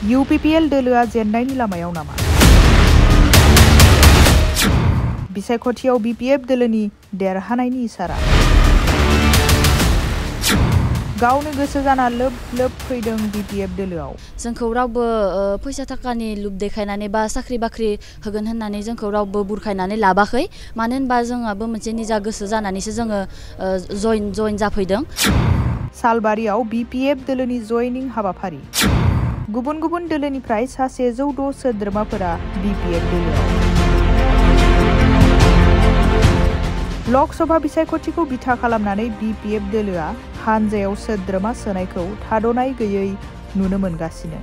UPPL दोलोआ जेननायनि लामायाव नामा? बिसायख'थियाव BPF दोलोनि देरहानायनि इसारा। गावनो गोसो जाना लोब लोब फैदों BPF दोलोआव। जोंखौ रावबो फैसा थाखानि लुब देखायनानै बा साख्रि बाख्रि होगोन होननानै जोंखौ रावबो बुरखायनानै लाबाखै। मानो होनबा जोंहाबो मोनसे निजा गोसो जानानैसो जोङो जइन जाफैदों। सालबारियाव BPF दोलोनि जयनिं हाबाफारि। गुबुन गुबुन दोलोनिफ्राय सा 106 सोद्रोमाफोरा BPF दोलोआव। लकसभा बिसायख'थिखौ बिथा खालामनानै BPF दोलोआ हानजायाव सोद्रोमा सोनायखौ थाद'नाय गैयै नुनो मोनगासिनो।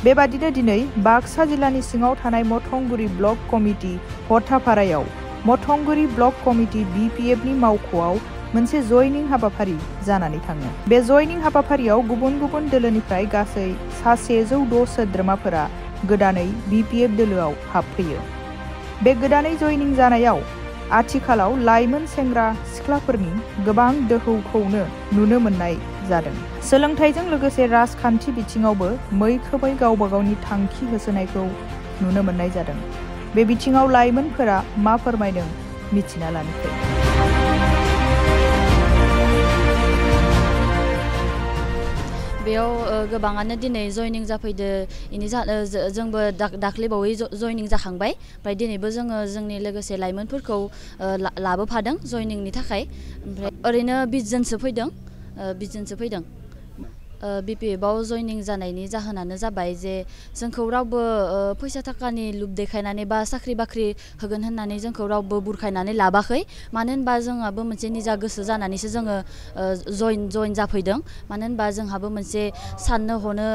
बेबादिनो दिनै बाक्सा जिल्लानि सिङाव थानाय मथंगुरि ब्लक कमिटि हरथापारायाव मथंगुरि ब्लक कमिटि BPFनि मावख'आव मोनसे जयनिं हाबाफारि जानानै थाङो। बे जयनिं हाबाफारियाव गुबुन गुबुन दोलोनिफ्राय गासै सा 106 सोद्रोमाफोरा गोदानै BPF दोलोआव हाबफैयो। बे गोदानै जयनिं जानायाव आथिखालाव लाइमोन सेंग्रा सिख्लाफोरनि गोबां दोहौखौनो नुनो मोननाय जादों। सोलोंथाइजों लोगोसे राजखान्थि बिथिङावबो मैखोमै गावबा गावनि थांखि होसोनायखौ नुनो मोननाय जादों। बे बिथिङाव लाइमोनफोरा मा फोरमायदों मिथिना लानोसै। बेयाव गोबाङानो दिनै जयनिं जाफैदो। जोंबो दाख्लैबावै जयनिं जाखांबाय। ओमफ्राय दिनैबो जोङो जोंनि लोगोसे लाइमोनफोरखौ लाबोफादों जयनिंनि थाखाय। ओमफ्राय ओरैनो 20 जनसो फैदों। 20 जनसो फैदों। BPFआव जयनिं जानायनि जाहोनानो जाबाय जे जोंखौ रावबो फैसा थाखानि लुब देखायनानै बा साख्रि बाख्रि होगोन होननानै जोंखौ रावबो बुरखायनानै लाबाखै। मानो होनबा जोंहाबो मोनसे निजा गोसो जानानैसो जोङो जइन जाफैदों। मानो होनबा जोंहाबो मोनसे साननो हनो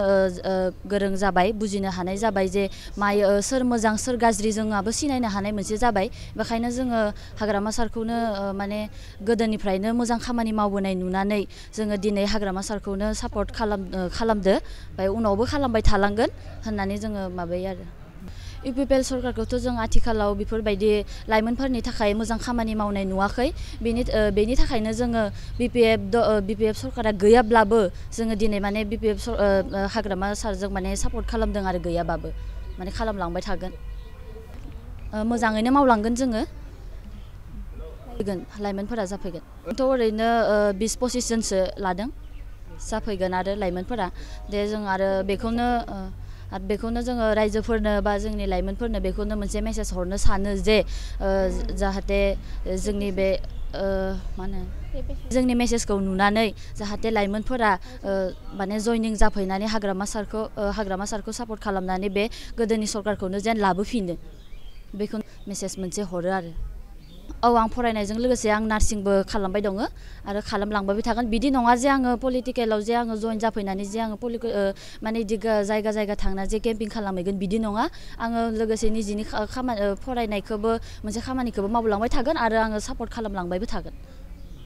गोरों जाबाय, बुजिनो हानाय जाबाय जे सोर मोजां सोर गाज्रि जोंहाबो सिनायनो हानाय मोनसे जाबाय। बेखायनो जोङो हाग्रामा सारखौनो माने गोदोनिफ्रायनो मोजां खामानि मावबोनाय नुनानै जोङो दिनै हाग्रामा सारखौनो सापर्ट खालामदो। ओमफ्राय उनावबो खालामबाय थालांगोन होननानै जोङो माबायो आरो। UPPL सरकारखौथ' जों आथिखालाव बेफोरबायदि लाइमोनफोरनि थाखाय मोजां खामानि मावनाय नुवाखै। बेनि थाखायनो जोङो BPF सरकारा गैयाब्लाबो जोङो दिनै माने BPF हाग्रामा सारजों माने सापर्ट खालामदों आरो गैयाबाबो माने खालामलांबाय थागोन। मोजाङैनो मावलांगोन जोङो। लाइमोनफोरा जाफैगोन। थ' ओरैनो 20-25 जनसो लादों जाफैगोन आरो लाइमोनफोरा। जों आरो बेखौनो जोङो रायजोफोरनो बा जोंनि लाइमोनफोरनो बेखौनो मोनसे मेसेज हरनो सानो जे जाहाथे जोंनि बे मा होनो जोंनि मेसेजखौ नुनानै जाहाथे लाइमोनफोरा माने जयनिं जाफैनानै हाग्रामा सारखौ सापर्ट खालामनानै बे गोदोनि सरकारखौनो जेन लाबोफिनो बेखौ मेसेज मोनसे हरो आरो। औ, आं फरायनायजों लोगोसे आं नार्सिंबो खालामबाय दङ आरो खालामलांबाय थागोन। बिदि नङा जे आङो पलिटिकेलाव जे आङो जइन जाफैनानै जे आङो माने बिदि जायगा थांना जे केम्पिं खालामहैगोन बिदि नङा। आङो लोगोसे निजिनि फरायनायखौबो मोनसे खामानिखौबो मावलांबाय थागोन आरो आङो सापर्ट खालामलांबायबो थागोन।